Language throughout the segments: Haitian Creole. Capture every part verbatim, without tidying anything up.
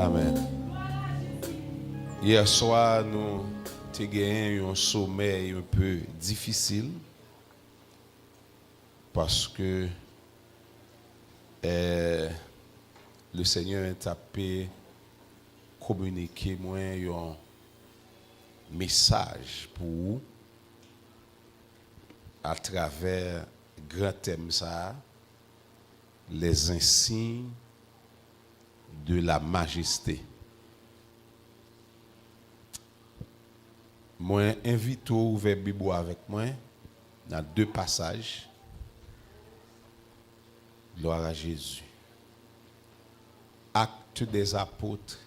Amèn. Yè swa, nou te genyen yon somèy un peu difisil, paske, eh, le Senyè t ap kominike mwen yon mesaj pou ou atravè gran tèm sa a, les insignes de la majesté. Mwen envite w ouvè Bib ou avèk mwen nan de pasaj. Gloire à Jésus. Actes des Apôtres,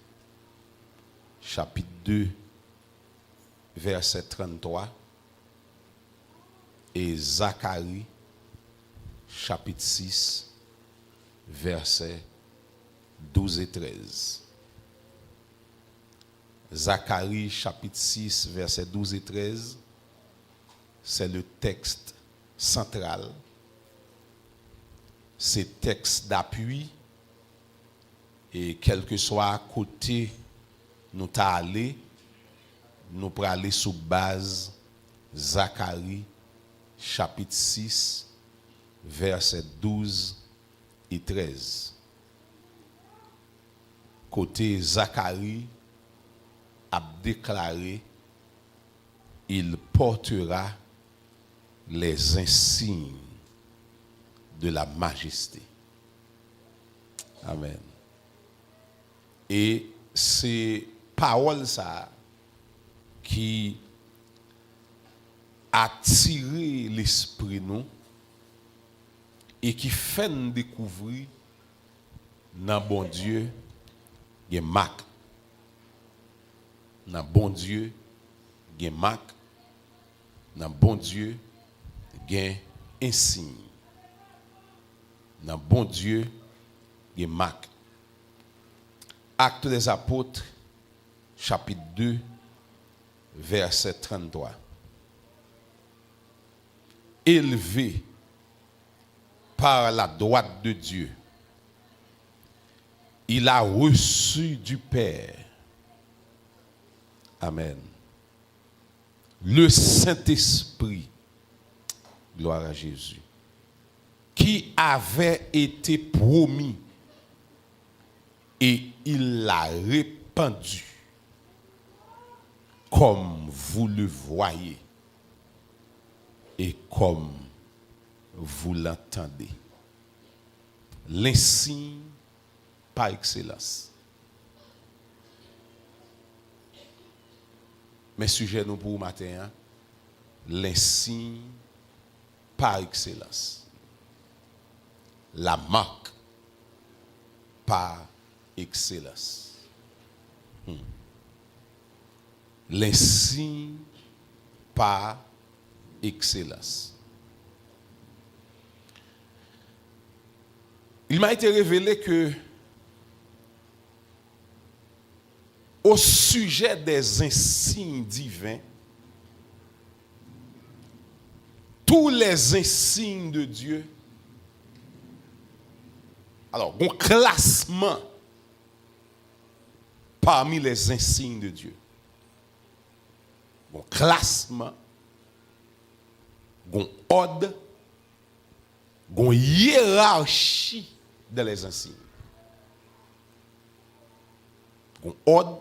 chapitre deux, verset trente-trois, et Zacharie, chapitre six, verset douze et treize. Zacharie, chapitre six, verset douze et treize, c'est le texte central. Se tèks dapui, e kèlkeswa kote nou ta ale, nou prale sou baz Zakari, chapit sis, vèsè douz e trèz. Kote Zakari ap deklare, il portera les insignes de la majesté. Amèn. E se pawòl sa a ki atire lespri nou e ki fè n dekouvri nan Bondye gen mak. Nan Bondye gen mak. Nan Bondye gen ensiy. Nan Bondye gen mak. Actes des Apôtres, chapitre deux, verset trente-trois. Élevé par la droite de Dieu, il a reçu du Père. Amen. Le Saint-Esprit, gloire à Jésus, qui avait été promis et il l'a répandu, comme vous le voyez et comme vous l'entendez. L'insigne par excellence. Men sijè nou pou maten an, l'insigne par excellence. La marque par excellence. Hmm. L'insigne par excellence. Il m'a été révélé que au sujet des insignes divins, tous les insignes de Dieu, alors, gon klasman parmi les insignes de Dieu. Gon klasman, gon òd, gon yerachi dans les insignes. Gon òd,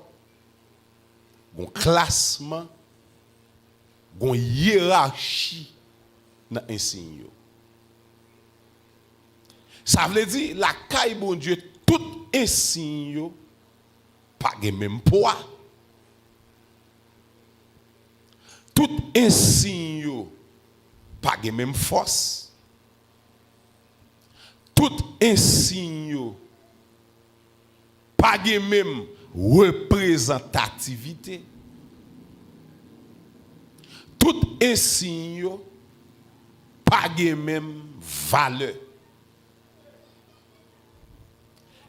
gon klasman, gon yerachi nan ensiy yo. Sa vle di, lakay Bondye, tout ensiy yo pa gen menm pwa. Tout ensiy yo pa gen menm fòs. Tout ensiy yo pa gen menm reprezantativite. Tout ensiy yo pa gen menm valè.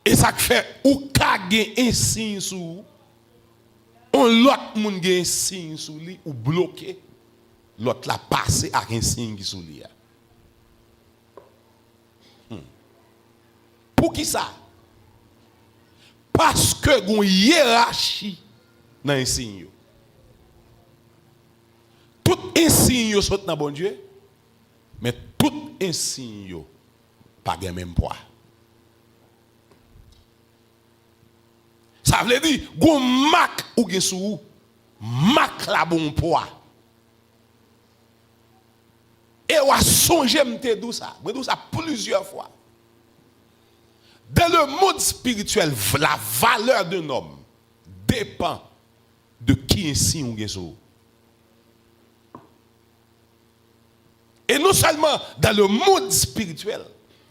E sa k fè ou ka gen ensiy sou ou, yon lòt moun gen ensiy sou li, ou bloke, lòt la pase ak ensiy ki sou li a. Hmm. Poukisa? Paske gon yerachi nan ensiy yo. Tout ensiy yo sot nan Bondye, men tout ensiy yo pa gen menm pwa. Sa vle di, gon mak ou gen sou ou, mak la ba w pwa. E w a sonje m te di w sa, mwen di w sa plizyè fwa. Dans le monde spirituel, la valeur d'un homme dépend de ki ensiy ou gen sou ou. E non sèlman dans le monde spirituel,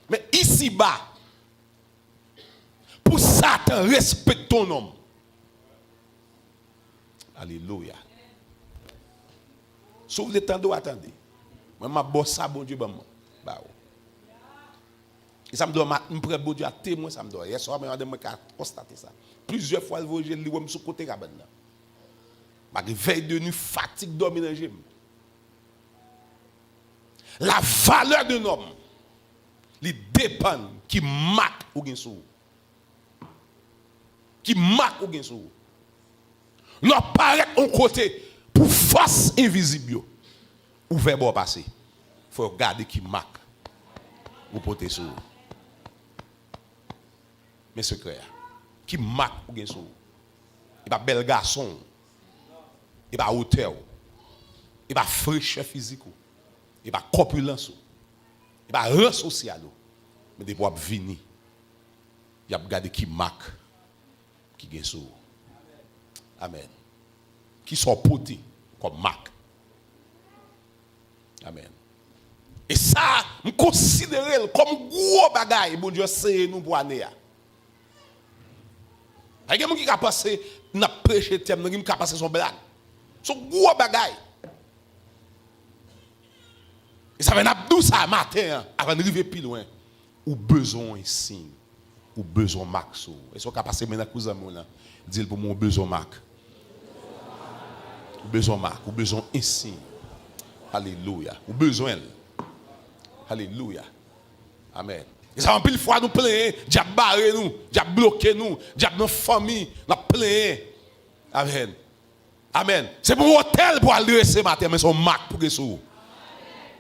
men isiba, pou Satan respekte yon nonm. Alelouya. Si w vle tande, w a tande. Mwen, m ap ba w sa Bondye ban mwen ba ou. E sa m di w, m a- m pran Bondye a temwen, sa m di w. Yèswa, mwen, madanm mwen ka konstate sa. Plizyè fwa, l voye je l, li wè m sou kote kabann nan. Malgre vèy de nwi, fatig dòmi nan je m. La valeur d'un homme, li depann ki mak ou gen sou ou. Ki mak ou gen sou ou. Lè w parèt yon kote pou fòs envizib yo, ouvè bò pase. Fò yo gade ki mak ou pote sou ou. Men sekrè a. Ki mak ou gen sou ou? E pa bèl gason w. E pa wotè w. E pa frechè fizik ou. E pa kòpilans ou. E pa ran sosyal ou. Men depi w ap vini, y ap gade ki mak ki gen sou ou. Amèn. Kisa w pote kòm mak? Amèn. E sa, m konsidere l kòm gwo bagay Bondye anseye nou pou ane a. Pa gen moun ki ka panse n ap preche tèm nan, gen moun ki ka panse se yon blag. Se yon gwo bagay. E sa fè n ap di w sa maten an, avan n rive pi lwen. Ou bezwen yon siy. Ou bezwen mak sou ou. Èske w ka pase men nan kou zanmi w lan? Di l pou mwen, ou bezwen mak. Ou bezwen mak. Ou bezwen ensiy. Alelouya. Ou bezwen l. Alelouya. Amèn. E sa, anpil fwa, nou plenyen, dyab bare nou, dyab bloke nou, dyab nan fanmi, n ap plenyen. Amèn. Amèn. Se pa yon wotèl pou al drese maten, men se yon mak pou gen sou ou.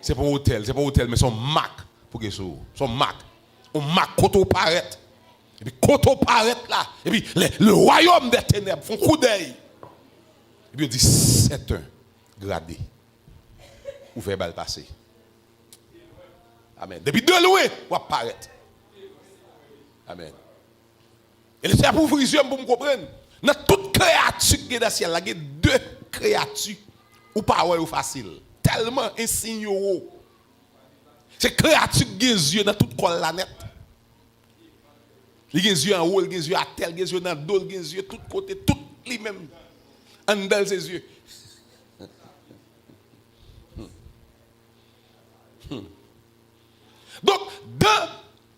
Se pa yon wotèl, se pa yon wotèl, men se yon mak pou gen sou ou. Se yon mak. Yon mak kote w parèt. Epi kote w parèt la, epi le, le royaume des ténèbres fè yon koudèy. Epi yo di, c'est un gradé. Ou fè bal pase. Amèn. Depi de lwen, w ap parèt. Amèn. E Lesenyè pou ouvri zye m pou m konprann. Nan tout kreyati ki gen nan syèl la, gen de kreyati ou pa wè yo fasil. Tèlman ensiy yo wo. Se kreyati ki gen zye nan tout kò l la nèt. Li gen zye anwo, li gen zye atè, li gen zye nan do, li gen zye tout kote, tout li menm. Anndan l se zye. Donk, dan,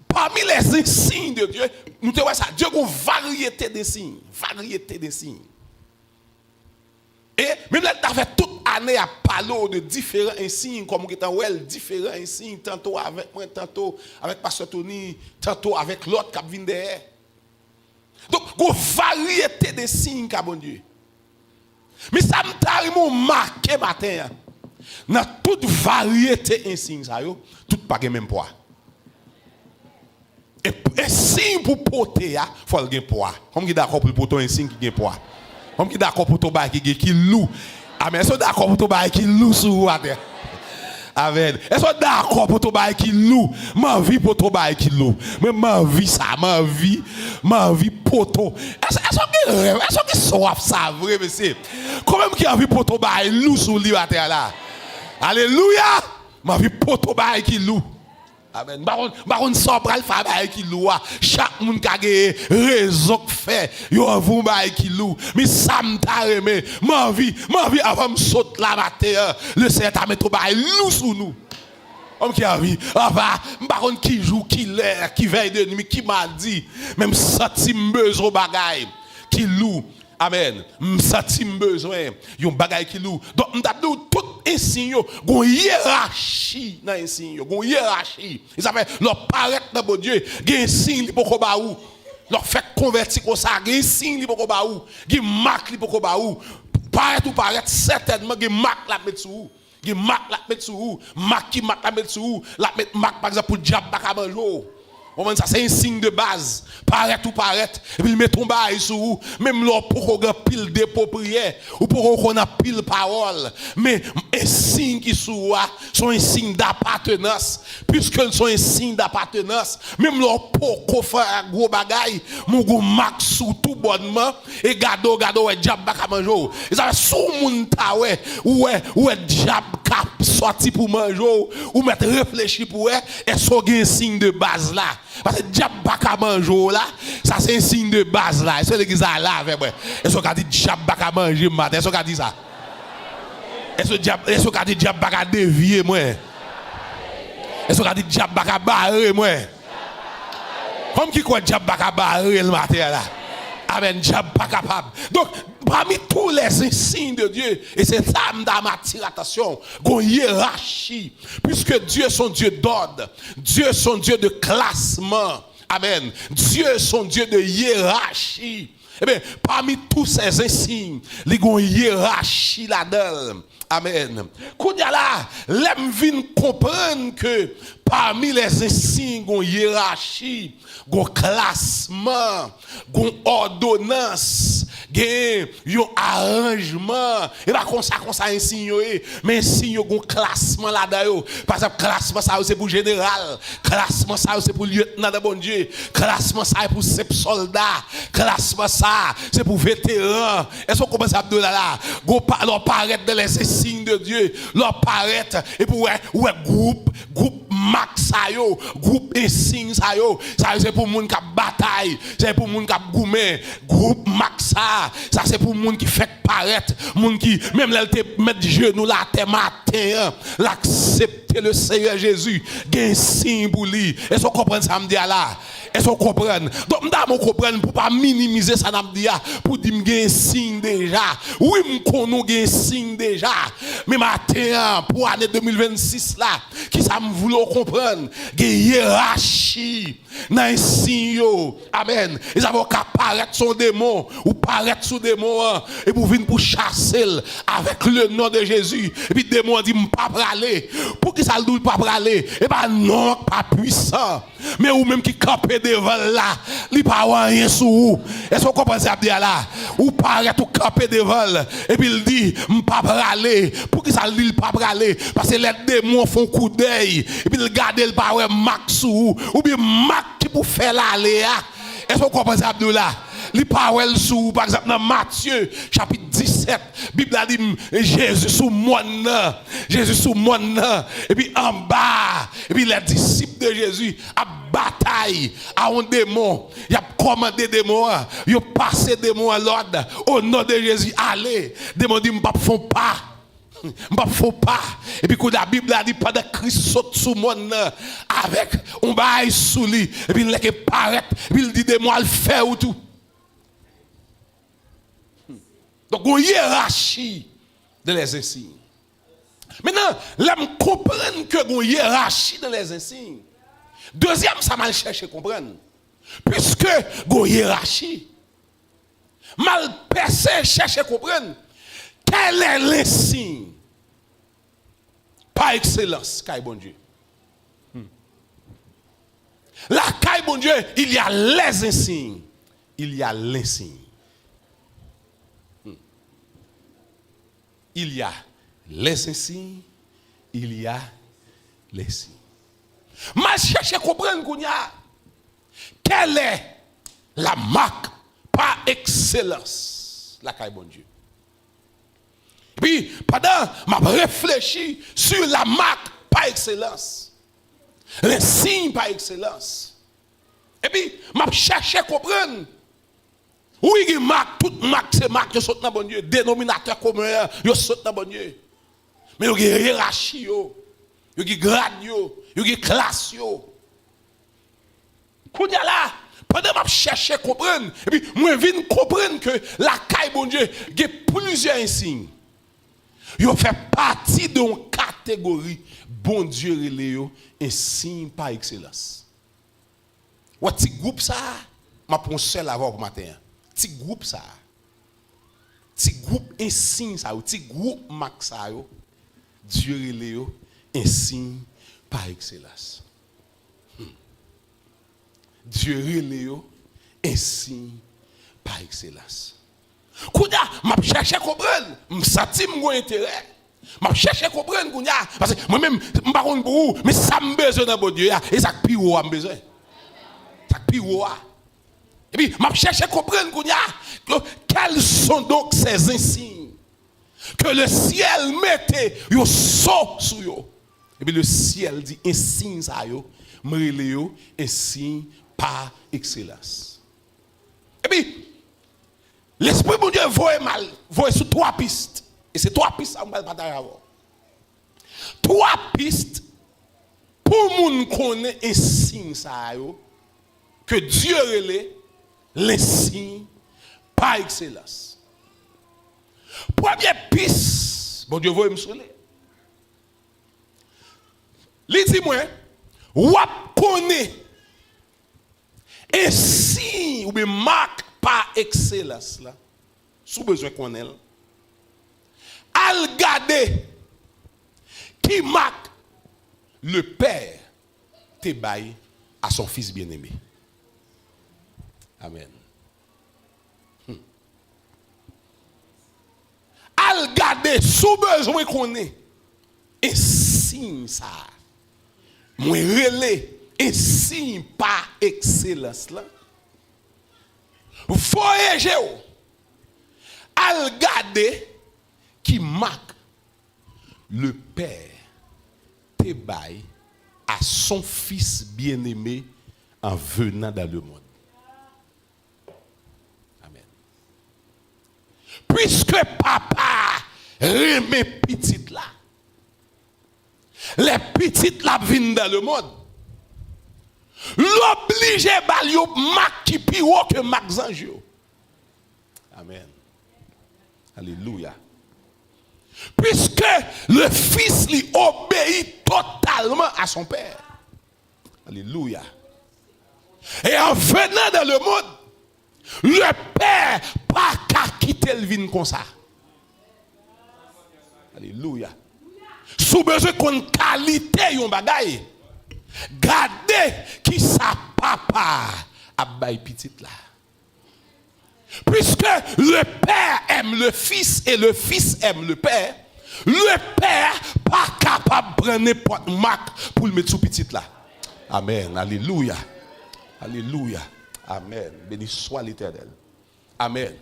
parmi les ensignes de Dieu, nou te wè sa, Dye gon varyete de siy, varyete de siy. E menm lè l ta fè tout ane ap pale w de diferan ensiy, kòm ou gentan wè l, diferan ensiy, tanto avèk mwen, tanto avèk pastè Tony, tanto avèk lòt k ap vin dèyè. Donk, gon varyete de siy ka Bondye. Men sa m ta renmen w make maten an, nan tout varyete ensiy sa yo, tout pa gen menm pwa. E, e siy pou pote a, fò l gen pwa. Kòm ki dakò pou l pote yon siy ki gen pwa? Kòm ki dakò pote yon bagay ki gen, ki lou? Amèn. Èske w dakò pote yon bagay ki lou sou ou atè? Amèn. Èske w dakò pote yon bagay ki lou? M anvi pote yon bagay ki lou. Mwen, m anvi sa. M anvi, m anvi pote. Èske, èske w gen rèv? Èske w gen swaf sa vre, mesye? Konbyen moun ki anvi pote yon bagay lou sou li atè a la? Alelouya! M anvi pote yon bagay ki lou. Amèn. M pa konn, m pa konn sa w pral fè a bagay ki lou a. Chak moun ka gen rezon k fè yo anvi yon bagay ki lou. Men sa m ta renmen, m anvi, m anvi avan m sot la maten an, Lesenyè ta mete yon bagay lou sou nou. Kòm ki anvi, anva, m pa konn ki jou, ki lè, ki vèy de nwi, ki madi, men m santi m bezwen yon bagay ki lou. Amèn. M santi m bezwen yon bagay ki lou. Donk, m t ap di w, tout ensiy yo, gon yerachi nan ensiy yo, gon yerachi. E sa fè, lè w parèt nan Bondye, gen ensiy li poko ba ou. W ap fèk konvèti konsa, gen siy li poko ba ou, gen mak li poko ba ou. Parèt ou parèt, sètènman gen mak l ap met sou ou. Gen mak l ap met sou ou. Mak ki mak l ap met sou ou? L ap met mak, pa egzanp, pou dyab pa ka manje w. Ou konprann sa? Se yon siy de baz. Parèt ou parèt, epi l met yon bagay sou ou. Menm lè w poko gen anpil depo priyè, ou poko konn anpil pawòl, men yon siy ki sou ou a, se yon siy dapatenans. Piske l se yon siy dapatenans, menm lè w poko fè gwo bagay, men w gen yon mak sou tou bònman, e gade w, gade w, wè dyab pa ka manje w. E sa fè si w moun ta wè, ou wè, ou wè dyab ka sòti pou manje w, ou mèt reflechi pou wè, èske w gen siy de baz la? Paske dyab pa ka manje w la, sa se siy de baz la. Èske legliz la la avè mwen? Èske w ka di dyab pa ka manje m maten? Èske w ka di sa? Èske dyab, èske w ka di dyab pa ka devye mwen? Èske w ka di dyab pa ka bare mwen? Kòm ki kwè dyab pa ka bare l maten an la? Amèn, dyab pa kapab. Donk, pami tous les signes de Dieu, e se sa m ta atire atansyon, gon yerachi. Puisque Dieu son Dieu d'ordre, Dieu son Dieu de classement. Amen. Dieu son Dieu de hiérarchie. Ebyen, pami tous ces signes, li gon yerachi ladan l. Amen. Kounye a la, lè m vin konprann ke pami les signes gon yerachi, gon klasman, gon òdonans, gen yon aranjman. E pa konsa, konsa ensiy yo ye, men ensiy yo gon klasman ladan yo. Pa egzanp, klasman sa yo se pou jeneral, klasman sa yo se pou lyetnan nan Bondye, klasman sa yo pou senp sòlda, klasman sa se pou veteran. Èske w konprann sa m di w la la? Gon pa, lè w parèt dans les signes de Dieu, lè w parèt, epi w wè, w wè gwoup, gwoup mak sa yo, gwoup ensiy sa yo, sa yo se pou moun k ap batay, se pou moun k ap goumen. Gwoup mak sa, sa se pou moun ki fèk parèt, moun ki, menm lè l te met jenou l atè maten an, l aksepte le Seyè Jezi, gen siy pou li. Èske w konprann sa m di a la? Èske w konprann? Donk, m ta renmen w konprann pou w pa minimize sa n ap di a, pou w di m gen siy deja. Wi, m konnen w gen siy deja. Men maten an, pou ane de mil vennsis la, kisa m vle w konprann? Gen yerachi nan ensiy yo. Amèn. E sa fè w ka parèt sou yon demon, ou parèt sou demon an, epi w vin pou chase l avèk le non de Jezi. Epi demon an di, "M pa prale." Poukisa l di w l pa prale? E pa non an k pa pwisan. Men ou menm ki kanpe devan l la, li pa wè anyen sou ou. Èske w konprann sa y ap di a la? Ou parèt, ou kanpe devan l, epi l di, "M pa prale." Poukisa l di l pa prale? Paske lè demon fè yon koudèy, epi l gade, l pa wè mak sou ou, oubyen mak ki pou fè l ale a. Èske w konprann sa y ap di w la? Li pa wè l sou ou. Pa egzanp, nan Matye, chapit disèt, Bib la di m, Jezi sou mòn nan. Jezi sou mòn nan. Epi anba, epi lè disip de Jezi ap batay a yon demon, y ap kòmande demon an, yo pase demon an lòd, "O non de Jezi, ale." Demon di, "M p ap fè yon pa. M p ap fè yon pa." Epi kounye a, Bib la di, pandan Kris sot sou mòn nan, avèk yon bagay sou li, epi l lèke parèt, epi l di demon, "Al fè ou tou." Donk, gon yerachi de lèzensiy. Mentnan, lè m konprann ke gon yerachi de lèzensiy, dezyèm sa m al chèche konprann, piske gon yerachi, m al pèse chèche konprann, quel est l'insigne par excellence kay Bondye? Hmm. Lakay Bondye, il y a les insignes, il y a l'insigne. Hmm. Il y a les insignes, il y a les signes. M al chèche konprann kounye a. Quelle est la marque par excellence lakay Bondye? Epi, pandan m ap reflechi sur la marque par excellence, le signe par excellence, epi, m ap chèche konprann. Wi, gen mak, tout mak se mak, yo sot nan Bondye. Denominatè komen an, yo sot nan Bondye. Men yo gen yerachi yo, yo gen grad yo, yo gen klas yo. Kounye a la, pandan m ap chèche konprann, epi mwen vin konprann ke lakay Bondye gen plizyè ensiy. Yo fè pati de yon kategori Bondye rele yo ensiy pa ekselans. Wè ti gwoup sa a, M ap pran yon sèl avè w pou maten an. Ti gwoup sa a. Ti gwoup ensiy sa yo. Ti gwoup mak sa yo. Dye rele yo ensiy pa ekselans. Hmm. Dye rele yo ensiy pa ekselans. Kounye a, m ap chèche konprann. M santi m gen enterè. M ap chèche konprann kounye a. Paske mwen menm, m pa konn pou ou, men sa m bezwen nan Bondye a, e sa k pi wo a m bezwen. Sa k pi wo a. Epi, m ap chèche konprann kounye a. Que, quels sont donc ces insignes? Que le ciel mete yon so sou yo. Epi le ciel di, ensiy sa yo, m rele yo ensiy pa ekselans. Epi, Lespri Bondye voye m al, voye sou twa pis. E se twa pis sa m pral pataje avè w. Twa pis pou moun konnen ensiy sa yo ke Dye rele lensiy pa ekselans. Premye pis, Bondye voye m sou li. Li di mwen, w ap konnen ensiy oubyen mak pa ekselans la, si w bezwen konnen l, al gade ki mak le Père te bay à son Fils bien-aimé. Amen. Hmm. Al gade si w bezwen konnen ensiy sa a. Mwen rele ensiy pa ekselans lan. Voye je w al gade ki mak le Père te bay à son Fils bien-aimé en venant dans le monde. Amen. Piske papa a renmen pitit la, lè pitit la ap vin dans le monde, l oblije ba l yon mak ki pi wo ke mak zanj yo. Amen. Alelouya. Puisque le Fils li obeyi totalman à son Père. Alelouya. Et en venant dans le monde, le Père pa ka kite l vin konsa. Alelouya. Si w bezwen konn kalite yon bagay, gade kisa papa a ap bay pitit la. Puisque le Père aime le Fils et le Fils aime le Père, le Père pa kapab pran nenpòt mak pou l met sou pitit la. Amen. Alelouya. Alelouya. Amen. Béni soit l'Éternel. Amen.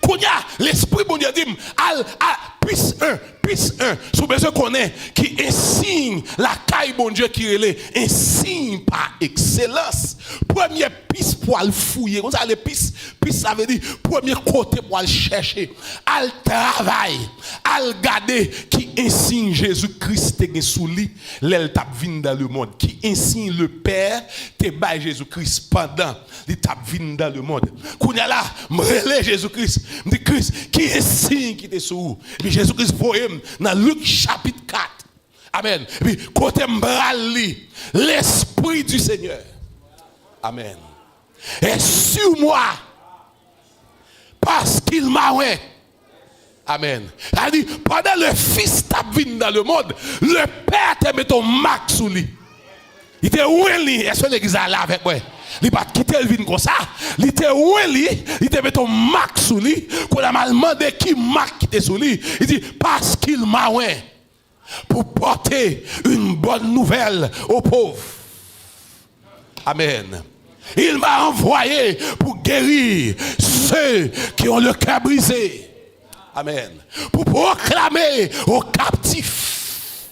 Kounye a, Lespri Bondye di m, al, al, pis en, pis en, si w bezwen konnen ki ensiy lakay Bondye ki rele ensiy pa ekselans, premye pis pou al fouye, konsa le pis, pis sa vle di premye kote pou al chèche, al travay, al gade ki ensiy Jezi Kris te gen sou li lè l t ap vin dans le monde, ki ensiy le Père te bay Jezi Kris pandan li t ap vin dans le monde. Kounye a la, m rele Jezi Kris, m di, Kris, ki ensiy ki te sou ou? Epi Jezi Kris voye m nan Lik chapit kat. Amen. Epi kote m pral li, L'Esprit du Seigneur. Amen. Est sur moi, parce qu'il m'a oint. Amen. Sa vle di, pandan le Fils t ap vin dans le monde, le Père te mete yon mak sou li. Li te oint li. Èske legliz la la avèk mwen? Li pa t kite l vin konsa. Li te oint li, li te mete yon mak sou li. Kounye a m al mande ki mak ki te sou li. Li di, parce qu'il m'a oint pour porter une bonne nouvelle aux pauvres. Amen. Il m'a envoyé pour guérir ceux qui ont le cœur brisé. Amen. Pour proclamer aux captifs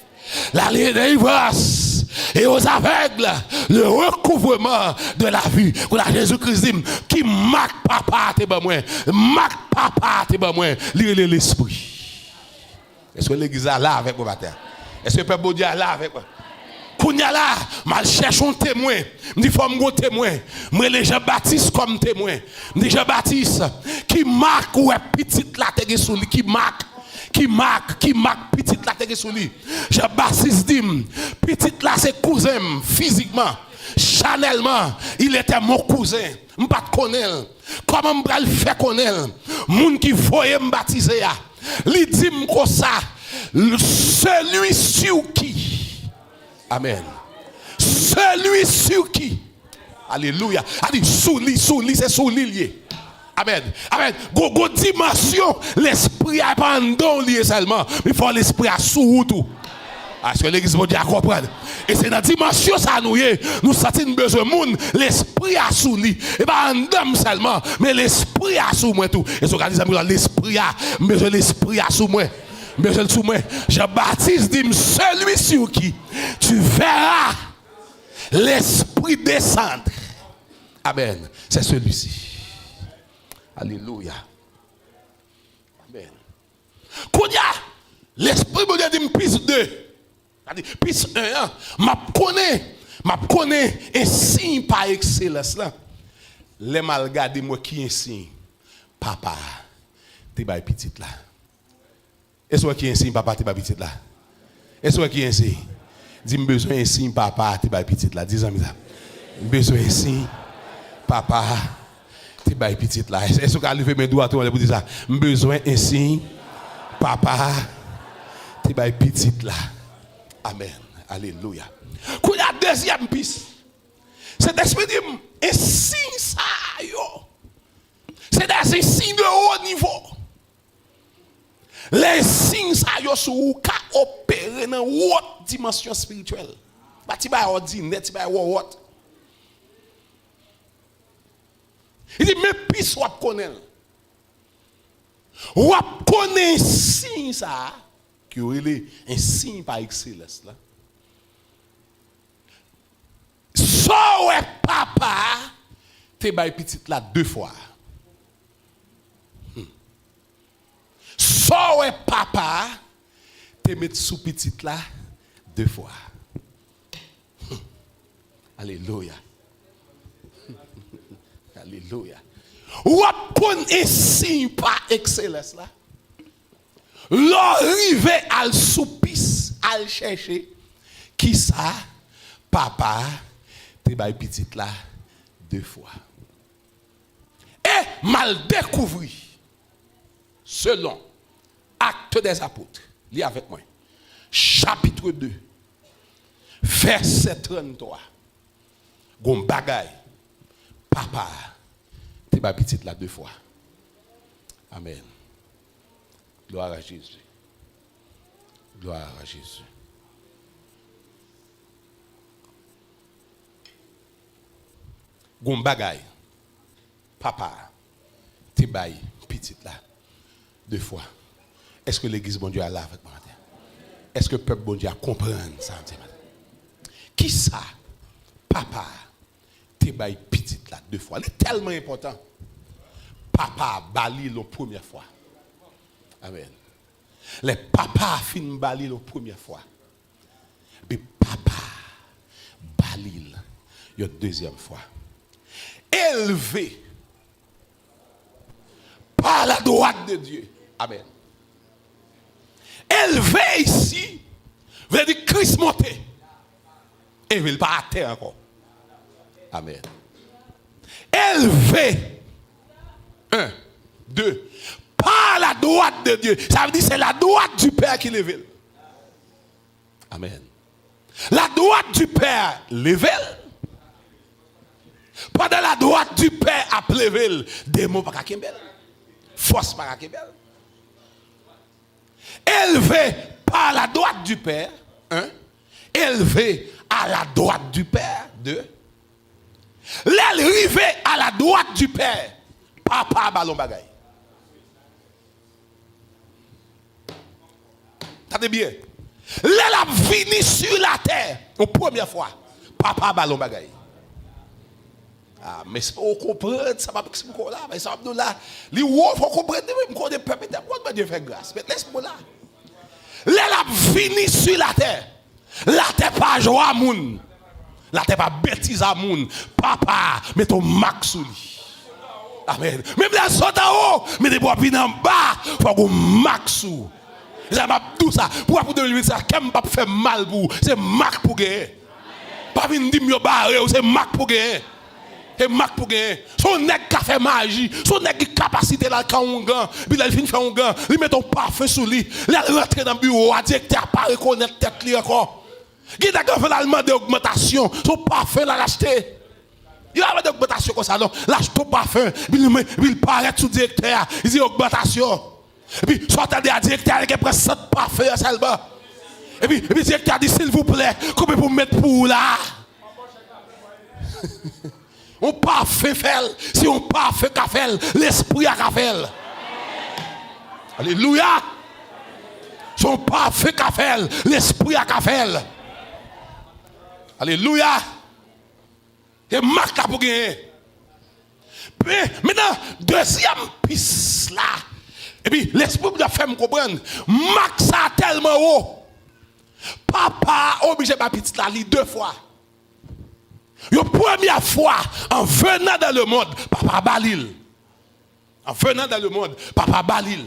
la délivrance et aux aveugles le recouvrement de la vue. Kounye a Jezi Kris di m, ki mak papa a te ban mwen? Mak papa a te ban mwen, li rele Lespri. Èske legliz la la avèk mwen maten an? Èske pèp Bondye a la avèk mwen? Kounye a la, m al chèche yon temwen. M di, fò m gen yon temwen. M rele Jan Batis kòm temwen. M di, Jan Batis, ki mak ou wè pitit la te gen sou li? Ki mak? Ki mak? Ki mak pitit la te gen sou li? Jan Batis di m, pitit la se kouzen m fizikman. Chak Solennèlman, il était mon cousin. M pa t konnen l. Kòman m pral fè konnen l? Moun ki voye m batize a, li di m konsa, celui sur qui, amen, celui sur qui, alelouya, a di sou li, sou li, se sou li l ye. Amen. Amen. Gon, gon dimansyon, lespri a pa anndan w li ye sèlman, men fò lespri a sou ou tou. Èske legliz Bondye a konprann? E se nan dimansyon sa nou ye, nou santi n bezwen moun, lespri a sou li. E pa anndan m sèlman, men lespri a sou mwen tou. E so ka di zanmi w la, lespri a, m bezwen lespri a sou mwen. M bezwen l sou mwen. Jean-Baptiste di m, celui sur qui tu verras l'Esprit descendre. Amen. C'est celui-ci. Alelouya. Amen. Kounye a, Lespri Bondye di m, pis de. Sa di, pis en an, m ap konnen, m ap konnen ensiy pa ekselans lan. Lè m al gade, m wè ki ensiy papa a te bay pitit la. Èske w wè ki ensiy papa te bay pitit la? Èske w wè ki ensiy? Di, "M bezwen ensiy papa a te bay pitit la." Di zanmi sa, "M bezwen ensiy papa a te bay pitit la." Èske w ka leve men dwat ou anlè pou di sa? "M bezwen ensiy papa a te bay pitit la." Amèn. Alelouya. Kounye a, dezyèm pis. Sentespri di m, ensiy sa yo, se de ensiy de wo nivo. Lè siy sa yo sou ou, ou ka opere nan wòt dimansyon espirityèl. Pa ti bagay òdinè, ti bagay wòwòt. Li di, men pis w ap konnen l. W ap konnen siy sa a, ke yo rele ensiy pa ekselans lan. Sa w wè papa a te bay pitit la de fwa. Hmm. Sa w wè papa a te met sou pitit la de fwa. Hmm. Alelouya. Alelouya. W ap konn ensiy pa ekselans la. Lè w rive al sou pis, al chèche kisa papa a te bay pitit la de fwa. E m al dekouvri, selon Actes des Apôtres, li avèk mwen, chapit de, vèsè tranntwa. Gon bagay papa a te bay pitit la de fwa. Amèn. Gloire à Jésus. Gloire à Jésus. Gon bagay papa a te bay pitit la de fwa. Èske legliz Bondye a la avèk mwen maten? Èske pèp Bondye a konprann sa m di maten? Kisa papa a te bay pitit la de fwa? Li tèlman enpòtan. Papa a ba li l yon premyè fwa. Amèn. Lè papa a fin ba li l yon premyè fwa, epi papa a ba li l yon dezyèm fwa. Élevé par la droite de Dieu. Amèn. Élevé ici vle di Kris monte. Élevé, li pa atè ankò. Amèn. Élevé. Un, deux. Par la droite de Dieu. Sa vle di se la droite du Père ki leve l. Amèn. La droite du Père leve l. Pandan la droite du Père ap leve l, demon pa ka kenbe l. Fòs pa ka kenbe l. Élevé par la droite du Père, un. Élevé à la droite du Père, deux. Lè l rive à la droite du Père, papa a ba l yon bagay. Tande byen. Lè l ap vini sou latè, yon premyè fwa, papa a ba l yon bagay. Ah, men si w konprann sa m ap eksplike w la, men sa m ap di w la, li wo, fò w konprann li, men m konnen pèp etènèl, Bondye fè gras. Men lespri w la. Lè l ap vini sou latè, latè pa jwa moun. Latè pa betiz a moun. Papa a mete yon mak sou li. Amèn. Menm lè l sot anwo, men depi w ap vin anba, fòk yon mak sou ou. Se sa m ap di w sa. Pou w ap pou de mil vennsenk, kè m p ap fè mal pou ou. Se mak pou w genyen. Pa vin di m yo bare w, se mak pou genyen. Se mak pou genyen. Se yon nèg k ka fè maji. Se yon nèg ki kapasite l al kay oungan. Epi lè l fin fè oungan, li mete yon pafen sou li. Lè l rantre nan biwo a, direktè a pa rekonèt tèt li ankò. Gen nèg anvan l al mande ogmantasyon. Se yon pafen l al achte. Li pa mande ogmantasyon konsa non. L achte yon pafen. Epi li, epi l parèt sou direktè a. Li di ogmantasyon. Epi sa w tande a direktè a, li gen pran sant pafen an sèlman. Epi, epi direktè a di, silvouplè, konbyen pou m met pou ou la? Yon pafen fè l. Se yon pafen ka fè l. Lespri a ka fè l. Alelouya. Se yon pafen ka fè l. Lespri a ka fè l. Alelouya. Se mak la pou genyen. Men, mentnan, dezyèm pis la. Epi, Lespri Bondye ap fè m konprann, mak sa a tèlman wo. Papa a oblije bay pitit la li de fwa. Yon premyè fwa, en venant dans le monde, papa ba li l. En venant dans le monde, papa ba li l.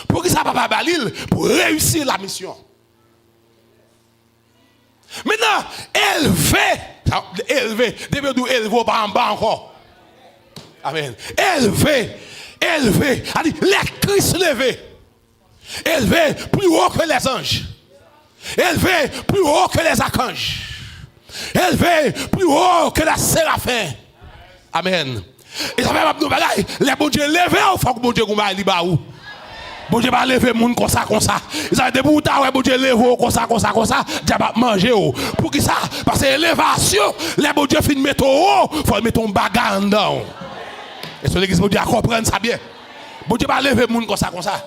Poukisa papa ba li l? Pou reyisi la misyon. Mentnan, elve, sa, elve, depi yo di w elve, w pa anba ankò. Amèn. Elve, elve, sa di, lè Kris leve, elve plus haut que les anges, elve plus haut que les archanges, elve plus haut que les séraphins. Amèn. E sa fè m ap di w bagay, lè Bondye leve w, fòk Bondye gon bagay li ba ou. Bondye pa leve moun konsa, konsa. E sa fè depi w ta wè Bondye leve w konsa, konsa, konsa, dyab ap manje w. Poukisa? Paske elevasyon, lè Bondye fin mete w wo, fò l mete yon bagay anndan w. Èske legliz Bondye a konprann sa byen? Bondye pa leve moun konsa, konsa.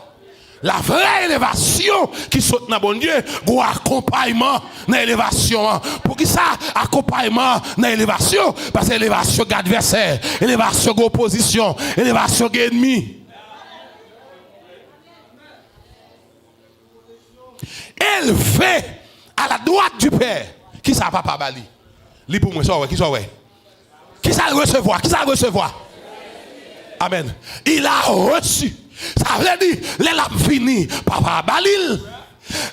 La vrè elevasyon ki sot nan Bondye, gon akonpayman nan elevasyon an. Poukisa akonpayman nan elevasyon? Paske elevasyon gen advèsè, elevasyon gen opozisyon, elevasyon gen ènmi. Élevé à la droite du Père. Kisa papa ba li? Li pou mwen, sa w wè, kisa w wè? Kisa l resevwa? Kisa l resevwa? Amèn. Il a reçu. Sa vle di, lè l ap vini, papa a ba li l.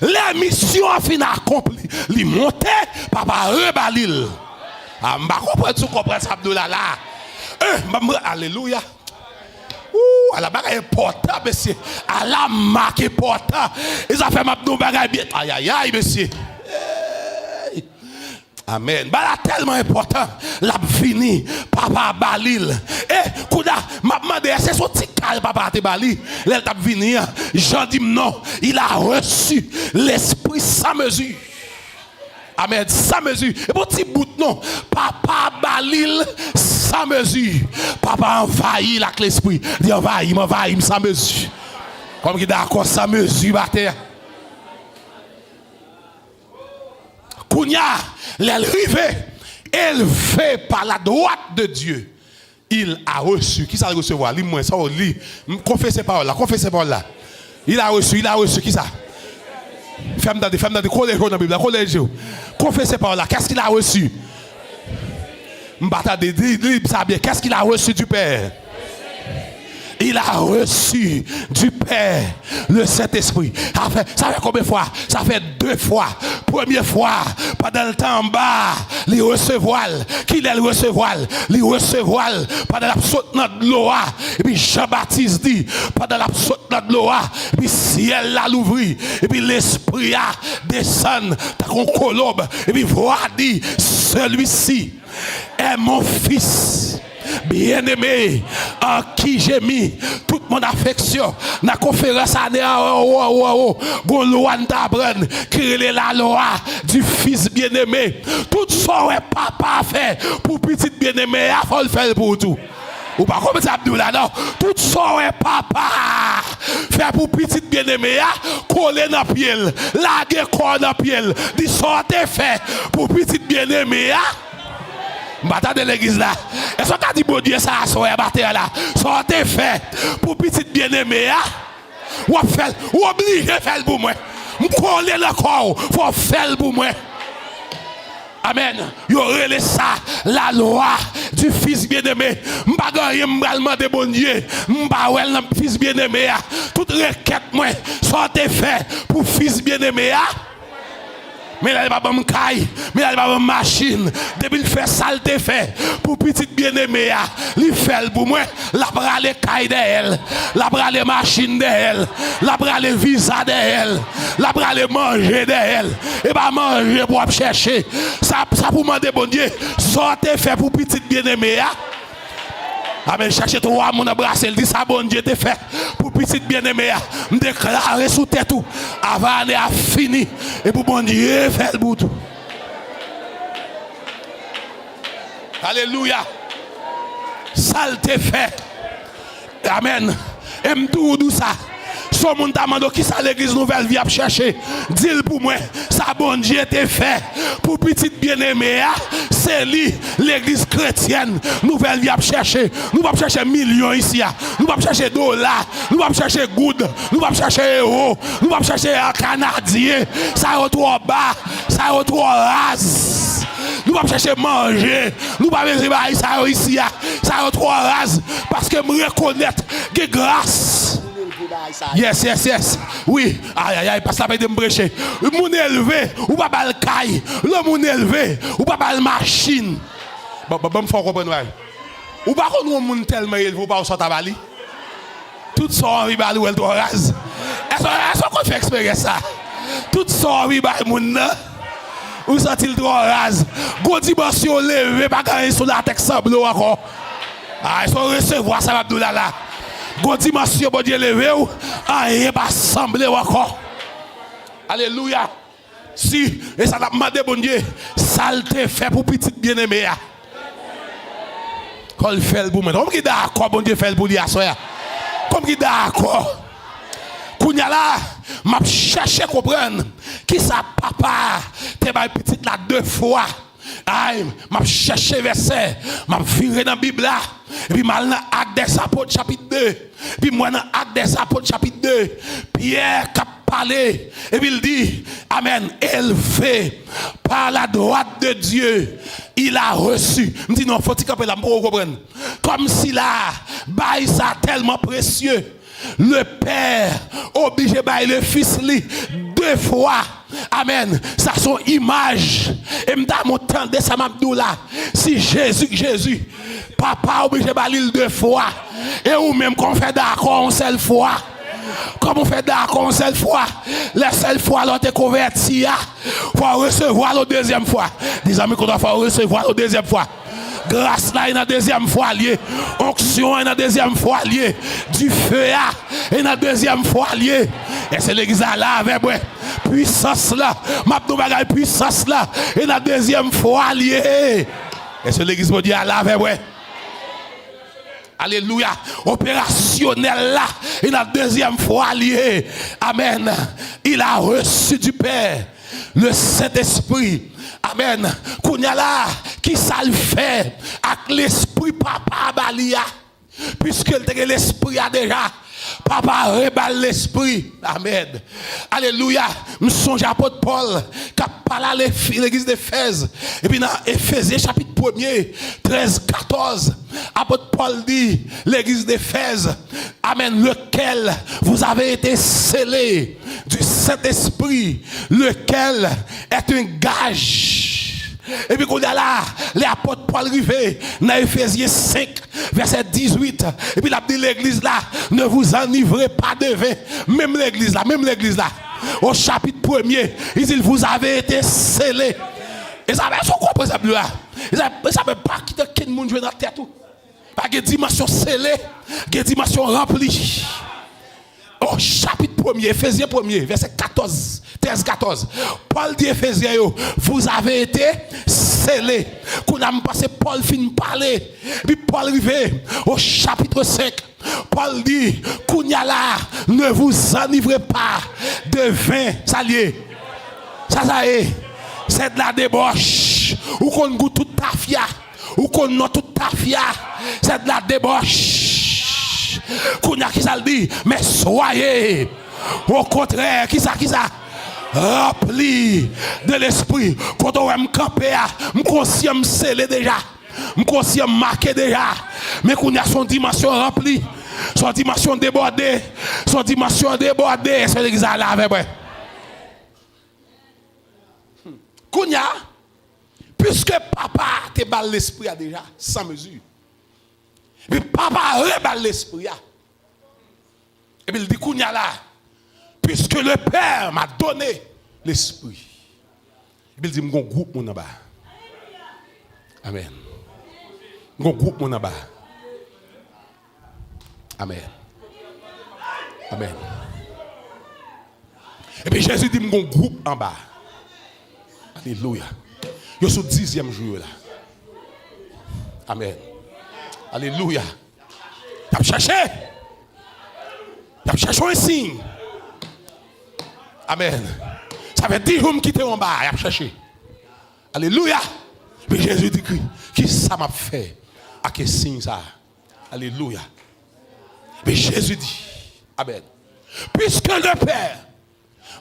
Lè misyon an fin akonpli, li monte, papa a reba li l. A, m pa konprann si w konprann sa m di w la la. Eh, m, m, alelouya. Ou, ala bagay enpòtan, mesye. Ala mak enpòtan. E sa fè m ap di w bagay byen. Ayayay, mesye. Hey. Amèn. Bagay la tèlman enpòtan. L ap vini. Papa a ba li l. E, kounye a, m ap mande, èske se yon ti kal papa a te ba li lè l t ap vini an? Jan di m non. Il a reçu l'esprit sans mesure. Amèn. San mezi. E pa yon ti bout non. Papa ba li l san mezi. Papa anvayi l ak lespri. Li anvayi m, anvayi m san mezi. Kòm ki dakò san mezi atè a. Kounye a, lè l rive, élevé par la droite de Dieu. Il a reçu. Kisa l resevwa? Li mwen, sa w li. M, konfese pawòl la, konfese pawòl la. Il a reçu, il a reçu, kisa? Fè m tande, fè m tande, kole je w nan Bib la, kole je w. Konfese pawòl la, qu'est-ce qu'il a reçu? M pa tande, li, li sa byen, qu'est-ce qu'il a reçu du Père? Il a reçu du Père le Saint-Esprit. Sa fè, sa fè konbyen fwa? Sa fè de fwa. Premye fwa, pandan l te anba a, li resevwa l. Kilè l resevwa l? Li resevwa l pandan l ap sot nan dlo a. Epi Jan Batis di, pandan l ap sot nan dlo a, epi syèl la louvri, epi Lespri a desann tankou yon kolonb, epi vwa a di, celui-ci est mon fils bien-aimé, en qui j'ai mis toute mon affection. Nan konferans ane a, o, o, o, o, gon lwa n t aprann ki rele la loi du fils bien-aimé. Tout sa w wè papa a fè pou pitit byeneme a, fò l fè l pou ou tou. Ou pa konprann sa m ap di w la non. Tout sa w wè papa a fè pou pitit byeneme a, kole nan pye l, lage kò w nan pye l, di sa w te fè pou pitit byeneme a. M pa tande legliz la. Èske w ka di Bondye sa aswè a atè a la? Sa w te fè pou pitit byeneme a, w ap fè l. Ou oblije fè l pou mwen. M kole nan kò w. Fò w fè l pou mwen. Amèn. Yo rele sa la loi du fils bien-aimé. M pa gen anyen m pral mande Bondye. M pa wè l nan fis byeneme a. Tout rekèt mwen, sa w te fè pou fis byeneme a. Men la li pa ban m kay, men la li pa ban m machin. Depi l fè sa l te fè pou pitit byeneme a, li fè l pou mwen. L ap rale kay dèyè l, l ap rale machin dèyè l, l ap rale viza dèyè l, l ap rale manje dèyè l. E pa manje pou w ap chèche. Sa, sa pou mande Bondye, sa w te fè pou pitit byeneme a. Amèn. Chache twa moun anbrase l, di sa Bondye te fè pou pitit byeneme a. M deklare sou tèt ou, avan ane a fini, e pou Bondye fè l pou tou. Alelouya. Sa l te fè. Amèn. E m tou di w sa. Si yon moun ta mande w kisa legliz Nouvèl Vi ap chèche, di l pou mwen, sa Bondye te fè pou pitit byeneme a, se li legliz kretyèn Nouvèl Vi ap chèche. Nou p ap chèche milyon isi a. Nou p ap chèche dola. Nou p ap chèche goud. Nou p ap chèche ewo. Nou p ap chèche kanadyen. Sa yo twò ba. Sa yo twò raz. Nou p ap chèche manje. Nou pa bezwen bagay sa yo isi a. Sa yo twò raz. Paske m rekonèt gen gras. Yes, yes, yes. Wi. Ayayay, pas la pa ede m preche. Moun elve, ou pa ba l kay. Lè moun elve, ou pa ba l machin. Bon, bon, bon, m fè w konprann, wi. Ou pa konn yon moun tèlman elve, ou pa wè sa w ta ba li. Tout sa w anvi ba li, ou wè l twò raz. Èske, èske w konn fè eksperyans sa? Tout sa w anvi bay moun nan, ou santi l twò raz. Gon dimansyon w leve, pa gen anyen sou latè k sanble w ankò. A, èske w resevwa sa m ap di w la la? Gon dimansyon Bondye leve w, anyen pa sanble w ankò. Alelouya. Si, e sa n ap mande Bondye, sa l te fè pou pitit byeneme a. Kò l fè l pou mwen. Kòm ki dakò Bondye fè l pou li aswè a? Kòm ki dakò? Kounye a la, m ap chèche konprann kisa papa a te bay pitit la de fwa. Ay, m ap chèche vèsè, m ap vire nan Bib la, epi m al nan Actes des Apôtres chapit de, epi m wè nan Actes des Apôtres chapit de, Pyè k ap pale, epi l di, amèn, élevé par la droite de Dieu, il a reçu. M di non, fò ti kanpe la, m poko konprann. Kòmsi la, bagay sa tèlman presye. Le pè oblije bay le fis li de fwa. Amèn. Sa se yon imaj. E m ta renmen w tande sa m ap di w la. Si Jezi k Jezi, papa oblije ba li l de fwa. E ou menm, kòman w fè dakò yon sèl fwa? Kòman w fè dakò yon sèl fwa? Lè sèl fwa la w te konvèti a, fò w resevwa l yon dezyèm fwa. Di zanmi kote w, fò w resevwa l yon dezyèm fwa. Gras la e nan dezyèm fwa l ye. Onksyon an e nan dezyèm fwa l ye. Dife a e nan dezyèm fwa l ye. Èske legliz la la avè mwen? Pwisans la, m ap di w bagay, pwisans la e nan dezyèm fwa l ye. Èske legliz Bondye a la avè mwen? Alelouya. Operasyonèl la e nan dezyèm fwa l ye. Amèn. Il a reçu du Père le Saint-Esprit. Amèn. Kounye a la, kisa l fè ak lespri papa a ba li a? Piske l te gen lespri a deja, papa a reba l lespri. Amèn. Alelouya. M sonje apot Pòl k ap pale a lefi-, legliz d Efèz. Epi nan Efezyen chapit premye, trèz, katòz, apot Pòl di legliz d Efèz, amèn, lequel vous avez été scellés du Saint-Esprit, lequel est un gage. Epi kounye a la, lè apot Pòl rive nan Efezyen senk, vèsè dizuit, epi l ap di legliz la, ne vous enivrez pas de vin. Menm legliz la, menm legliz la. O chapit premye, il dit, vous avez été scellés. E sa, èske w konprann sa m di la? E sa, e sa menm pa kite kenn moun jwe nan tèt ou. Pa gen dimansyon sele, gen dimansyon ranpli. O chapit premye, Efezyen premye, vèsè katòz, trèz, katòz. Pòl di Efezyen yo, vous avez été scellés. Kounye a m panse Pòl fin pale. Epi Pòl rive o chapit senk. Pòl di, kounye a la, ne vous enivrez pas de vin. Sa l ye? Sa sa ye? C'est de la débauche. Ou konn gou tout tafya. Ou konn non tout tafya. C'est de la débauche. Kounye a kisa l di? Mais soyez, au contraire, kisa, kisa? Remplis de l'esprit. Kote w wè m kanpe a, m konsyan m sele deja. M konsyan m make deja. Men kounye a se yon dimansyon ranpli. Se yon dimansyon debòde. Se yon dimansyon debòde. Èske legliz la la avè mwen? Kounye a, piske papa a te ba l lespri a deja, san mezi. Epi papa a reba l lespri a. Epi l di, kounye a la, puisque le Père m'a donné l'esprit. Epi l di, m gon gwoup moun anba. Amèn. M gon gwoup moun anba. Amèn. Amèn. Epi Jezi di, m gon gwoup anba. Alelouya. Yo sou dizyèm jou yo la. Amèn. Alelouya. Y ap chèche. Y ap chèche yon siy. Amèn. Sa fè dis jou m kite w anba a, y ap chèche. Alelouya. Epi Jezi di, ki, ki sa m ap fè ak siy sa a? Alelouya. Epi Jezi di, amèn. Puisque le Père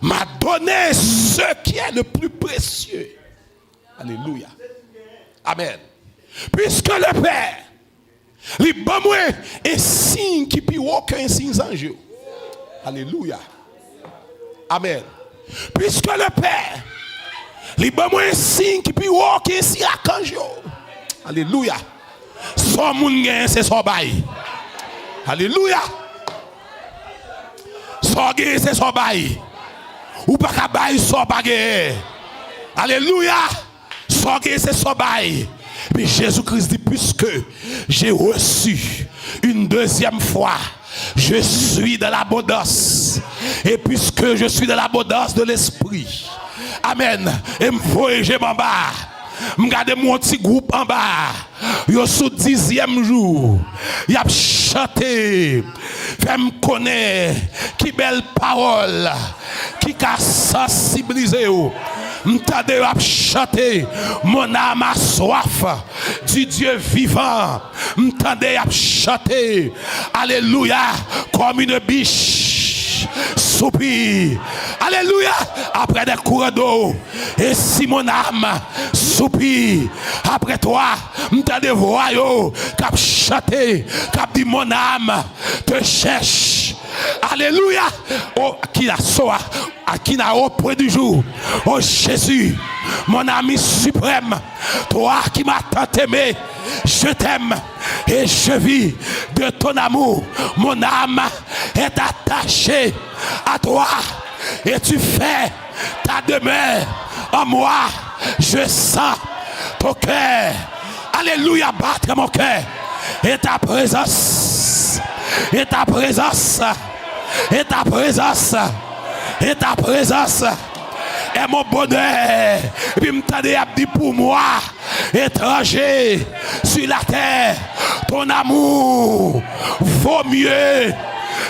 m'a donné ce qui est le plus précieux. Alelouya. Amèn. Puisque le Père, li ban mwen yon siy ki pi wo ke yon siy zanj yo. Alelouya. Amèn. Puisque le Père, li ban mwen yon siy ki pi wo ke yon siy akanj yo. Alelouya. Sa yon moun genyen, se sa w bay. Alelouya. Sa w genyen, se sa w bay. Ou pa ka bay sa w pa genyen. Alelouya. Sa w genyen, se sa w bay. Epi Jezi Kris di, puisque j'ai reçu une deuxième fois, je suis dans l'abondance. Et puisque je suis dans l'abondance de l'esprit, amèn. E m voye je m anba. M gade m yon ti gwoup anba. Yo sou dizyèm jou. Y ap chante. Fè m konnen ki bèl pawòl ki ka sansibilize w. M tande yo ap chante, mon âme a soif du Dieu vivant. M tande y ap chante, alelouya, comme une biche soupire. Alelouya, après des courants d'eau. Et si mon âme soupire après toi, m tande vwa yo k ap chante, k ap di, mon âme te cherche. Alelouya. Oh, qui la soit, à qui n'a au point du jour. Oh Jésus, mon ami suprême, toi qui m'as tant aimé, je t'aime et je vis de ton amour. Mon âme est attachée à toi et tu fais ta demeure en moi. Je sens ton cœur. Alelouya, battre mon cœur. Et ta présence. Et ta présence. Et ta présence. Et ta présence est mon bonheur. Epi m tande y ap di, pour moi, étranger sur la terre, ton amour vaut mieux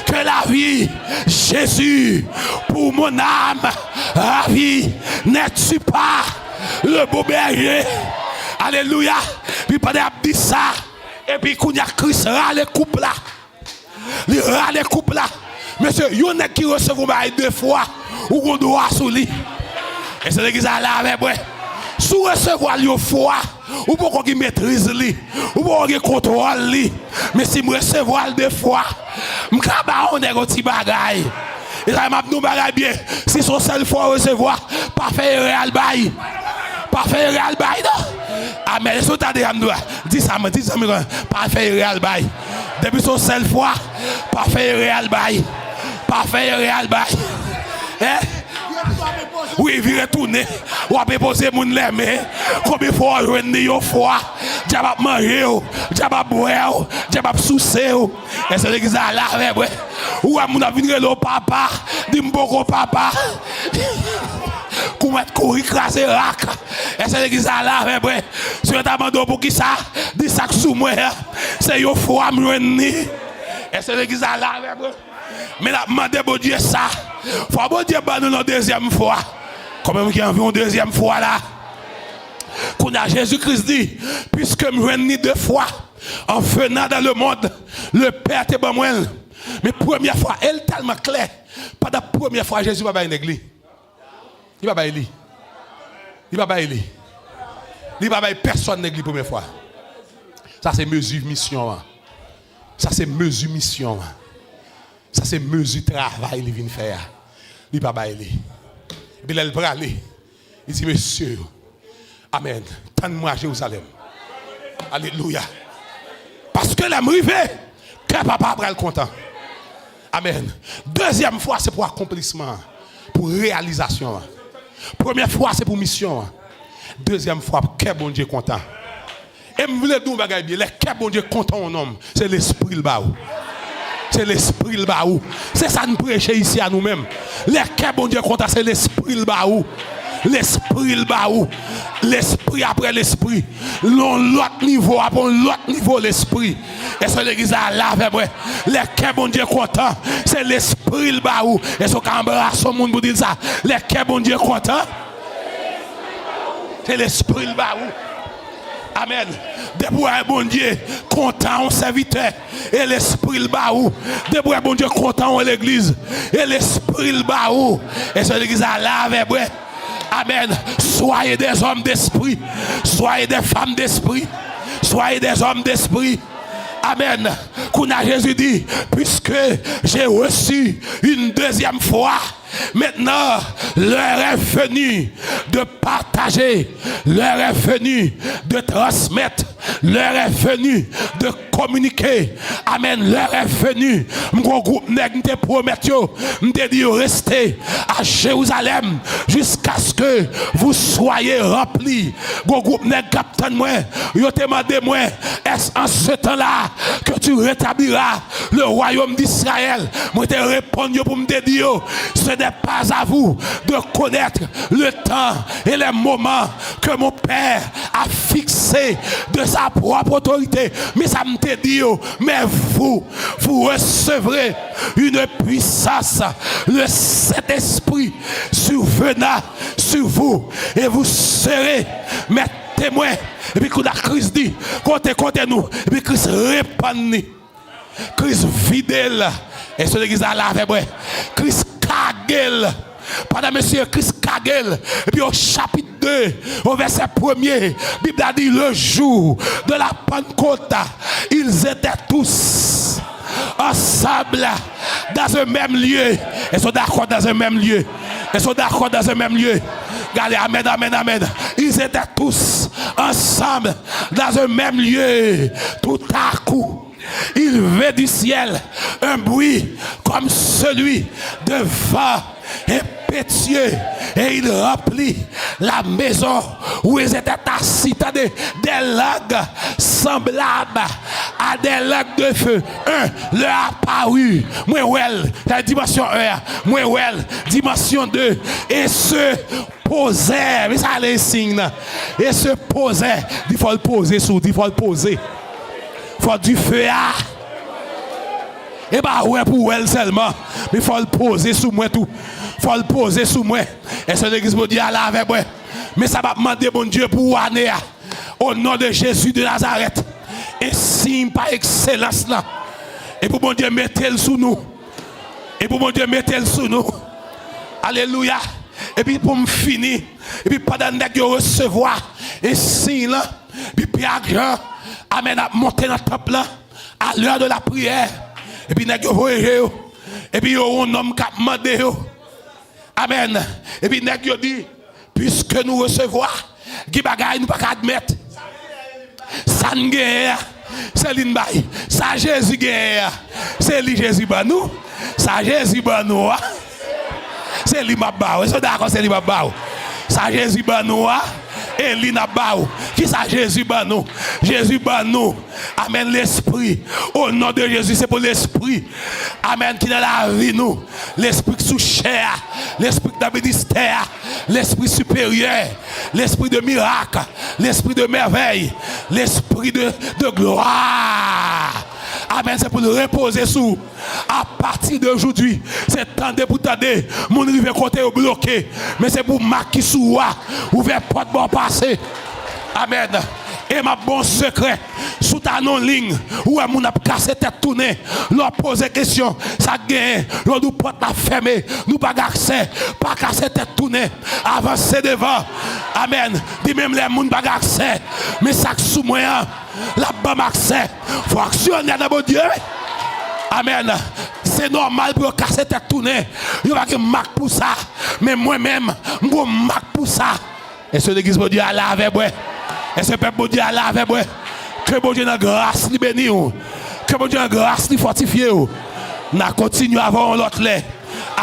que la vie. Jésus, pour mon âme ravie, n'es-tu pas le bon berger? Alelouya. Li pandan y ap di sa, epi kounye a Kris rale koup la. Li rale koup la. Mesye, yon nèg ki resevwa yon bagay de fwa, ou gon dwa sou li. Èske legliz la la avèk mwen? Si w resevwa l yon fwa, ou poko gen metriz li. Ou poko gen kontwòl li. Men si m resevwa l de fwa, m ka ba yon nèg yon ti bagay. E sa m ap di w bagay byen. Si se yon sèl fwa w resevwa, pa fè erè al bay. Pa fè erè al bay, non. Amèn. Èske w tande sa m di w la? Di sa, mwen, di sa, mwen, pa fè erè al bay. Depi se yon sèl fwa, pa fè erè al bay. Pa fè erè al bay. Hein? Wi, vire tounen. W ap enpoze moun lèmen. Konbyen fwa w jwenn li yon fwa? Dyab ap manje w. Dyab ap bwè w. Dyab ap souse w. Èske legliz la la avèk mwen? Ou wè moun ap vin rele w papa. Di m poko papa. Kou mèt kouri kraze rak. Èske legliz la la avèk mwen? Si yo ta mande w poukisa, di sa k sou mwen an, se yon fwa m jwenn li. Èske legliz la la avèk mwen? Men n ap mande Bondye sa. Fò Bondye ban nou yon dezyèm fwa. Konbyen moun ki anvi yon dezyèm fwa la? Kounye a Jezi Kris di, puisque m jwenn li de fwa, en venant dans le monde, le Père te ban mwen l. Men premyè fwa, e l tèlman klè, pandan premyè fwa Jezi pa bay nèg li. Li pa bay li. Li pa bay li. Li pa bay pèsonn nèg li premyè fwa. Sa se mezi misyon an. Sa se mezi misyon an. Sa se mezi travay li vin fè a. Li pa bay li. Epi lè l prale, li di, mesye yo, Amèn. Tann mwen a Jerizalèm. Alelouya. Paske lè m rive, kè papa a pral kontan. Amèn. Dezyèm fwa, se pou akonplisman an, pou reyalizasyon an. Premyè fwa, se pou misyon an. Dezyèm fwa, kè Bondye kontan. E m vle di w yon bagay byen, lè kè Bondye kontan yon nonm, se lespri l ba ou. Se lespri l ba ou. Se sa n preche isi a nou menm. Lè kè Bondye kontan, se lespri l ba ou. Lespri l ba ou. Lespri apre lespri. Yon lòt nivo apre yon lòt nivo lespri. Èske legliz la la avè mwen? Lè kè Bondye kontan, se lespri l ba ou. Èske w ka anbrase yon moun pou di l sa? Lè kè Bondye kontan, se lespri l ba ou. Amèn. Depi w wè Bondye kontan yon sèvitè, e lespri l ba ou. Depi w wè Bondye kontan yon legliz, e lespri l ba ou. Èske legliz la la avè mwen? Amèn. Soyez des hommes d'esprit. Soyez des femmes d'esprit. Soyez des hommes d'esprit. Amèn. Kounye a Jezi di, puisque j'ai reçu une deuxième fois, maintenant, l'heure est venue de partager, l'heure est venue de transmettre, l'heure est venue de communiquer. Amèn. L'heure est venue. M gon gwoup nèg m te pwomèt yo. M te di yo reste à Jérusalem jusqu'à ce que vous soyez remplis. Gon gwoup nèg k ap tann mwen. Yo te mande mwen, est-ce en ce temps-là que tu rétabliras le royaume d'Israël? Mwen te reponn yo pou m te di yo, ce n'est pas à vous de connaître le temps et les moments que mon Père a fixé de sa propre autorité. Men sa m te di yo, mais vous, vous recevrez une puissance, le Saint-Esprit survenant sur vous, et vous serez mes témoins. Epi kounye a Kris di, kote, kote nou? Epi Kris repann li. Kris vide l. Èske legliz la la avè mwen? Kris kage l. Pandan mesye Kris kage l, epi o chapit de, o vèsè premye, Bib la di, le jour de la Pentecôte, ils étaient tous ensemble dans un même lieu. Èske w dakò dans un même lieu? Èske w dakò dans un même lieu? Gade, amèn, amèn, amèn. Ils étaient tous ensemble dans un même lieu. Tout à coup, il vint du ciel un bruit comme celui de vent impétueux, et il remplit la maison où ils étaient assis. Tande, des langues semblables à des langues de feu. Un leur apparut. Mwen wè l. Sa dimansyon un a. Mwen wè l. Dimansyon de. Et se posèrent. Men sa le siy nan. Et se posèrent. Di fò l poze sou. Di fò l poze. Fò dife a. E pa wè pou wè l sèlman. Men fò l poze sou mwen tou. Fò l poze sou mwen. Èske legliz Bondye a la avè mwen? Men sa m ap mande Bondye pou ane a. O non de Jezi de Nazarèt. E siy pa ekselans lan. E pou Bondye mete l sou nou. E pou Bondye mete l sou nou. Alelouya. Epi pou m fini. Epi pandan nèg yo resevwa e siy lan. Epi Pyè ak Jan. Amèn. Ap monte nan tanp lan. A lè de la priyè. Epi nèg yo voye je yo. Epi yo wè yon nonm k ap mande yo. Amèn. Epi nèg yo di, piske nou resevwa, gen bagay nou pa ka admèt. Sa n genyen an, se li n bay. Sa Jezi genyen an, se li Jezi ban nou. Sa Jezi ban nou an, se li m ap ba w. Èske w dakò se li m ap ba w? Sa Jezi ban nou an, e li n ap ba w. Kisa Jezi ban nou? Jezi ban nou, amèn, lespri. O non de Jezi, se pou lespri, amèn, ki nan lavi nou. Lespri k sou chè a, lespri k nan ministè a, lespri siperyè, lespri de mirak, lespri de mèvèy, lespri de, de glwa. Amèn, se pou l repoze sou ou. A pati de jodi, se tande pou tande, moun rive kote yo bloke, men se pou mak ki sou ou a, ouvè pòt ba w pase. Amèn. E m ap ba w sekrè. Si w ta nan yon liy, ou wè moun ap kase tèt tounen. Lè w poze kesyon, sa k genyen? Yo di w pòt la fèmen. Nou pa gen aksè. Pa kase tèt tounen. Avanse devan. Amèn. Di menm lè moun pa gen aksè. Men sa k sou mwen an, l ap ban m aksè. Fò aksyonè nan Bondye, wi. Amèn. Se nòmal pou yo kase tèt tounen. Yo pa gen mak pou sa. Men mwen menm, m gon mak pou sa. Èske legliz Bondye a la avè mwen? Èske pèp Bondye a la avè mwen? Ke Bondye nan gras li beni w. Ke Bondye nan gras li fòtifye w. N a kontinye avè w yon lòt lè.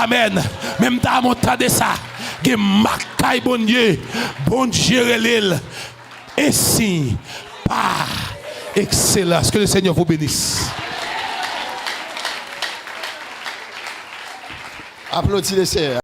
Amèn. Men m ta renmen w tande sa. Gen mak kay Bondye. Bondye rele l ensiy pa ekselans. Que le Seigneur vous bénisse. Aplodi Lesenyè.